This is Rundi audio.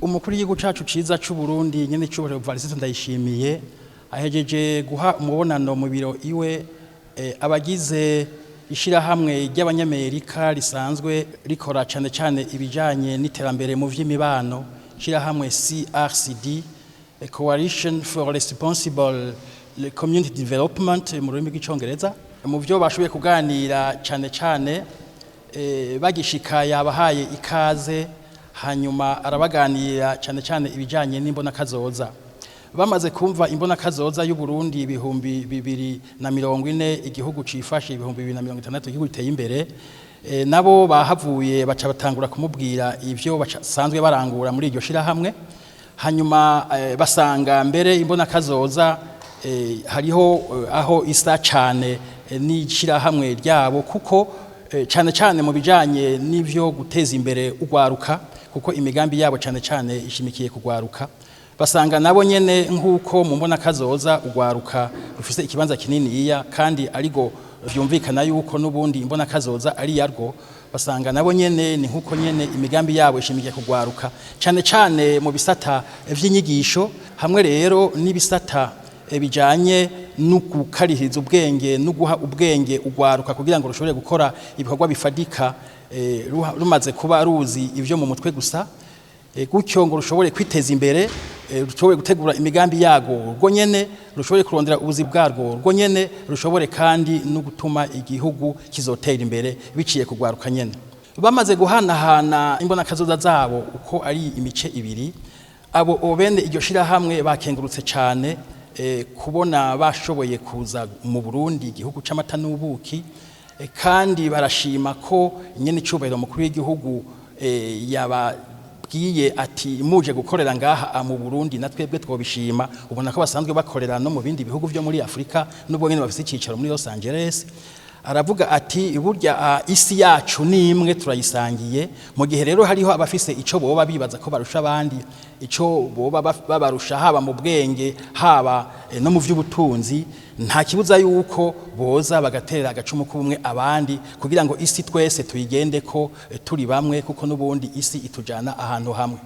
Umukuru w'igihugu cacu ciza c'u Burundi, nyene icubahiro Evariste Ndayishimiye, ahejeje guha umubonano mu biro iwe abagize ishirahamwe ry'Abanyamerika risanzwe rikora cane cane ibijanye n'iterambere mu vy'imibano, ishirahamwe CRCD, Coalition for Responsible Community Development mu rurimi rw'Icongereza. Mu vyo bashoboye kuganira cane cane, bagishika yabahaye ikaze, hanyuma arabaganira cane cane ibijanye n'imbonakazoza. Bamaze kumva imbonakazoza y'u Burundi 2040, igihugu cifashe, 2060, igihugu giteye imbere, nabo bahavuye baca batangura kumubwira ivyo basanzwe barangura muri iryo shirahamwe. Hanyuma basanga mbere imbonakazoza hariho aho isa cane n'ishirahamwe ryabo, kuko cane cane mu bijanye n'ivyo guteza imbere ugwaruka, kuko imigambi yabo cane cane ishimikiye kugwaruka. Basanga nabo nyene, nk'uko mu mbonakazoza ugwaruka rufise ikibanza kininiya, kandi ariko vyumvikana yuko n'ubundi imbonakazoza ari yarwo, basanga nabo nyene ni nkuko nyene imigambi yabo ishimikiye kugwaruka, cane cane mu bisata vy'inyigisho, hamwe rero n'ibisata bijanye no gukarihiriza ubwenge no guha ubwenge ugwaruka kugira ngo rushobore gukora ibikorwa bifadika, rumaze kuba ruzi ivyo mu mutwe gusa, gutyo ngo rushobore kwiteza imbere, rushobore gutegura imigambi yago rwo nyene, rushobore kurondera ubuzi bwarwo rwo nyene, rushobore kandi no gutuma igihugu kizotera imbere biciye kugwaruka nyene. Bamaze guhanahana imbonakazoza zabo uko ari imice ibiri, abo bene iryo shirahamwe bakengurutse cane kubona bashoboye kuza mu Burundi, igihugu c'amata n'ubuki, kandi barashima ko nyene icubahiro mukuru w'igihugu yababwiye ati: "Muje gukorera ngaha mu Burundi, na twebwe twobishima." Ubona ko basanzwe bakorera no mu bindi bihugu vyo muri Afrika, nubwo nyene bafise icicaro muri Los Angeles. Aravuga ati: "Burya isi yacu ni imwe, turayisangiye. Mu gihe rero hariho abafise ico boba bibaza ko barusha abandi, ico boba babarusha, haba mu bwenge, haba no mu vy'ubutunzi, nta kibuza yuko boza bagaterera agacumu k'ubumwe abandi, kugira ngo isi twese tuyigende ko turi bamwe, kuko n'ubundi isi itujana ahantu hamwe."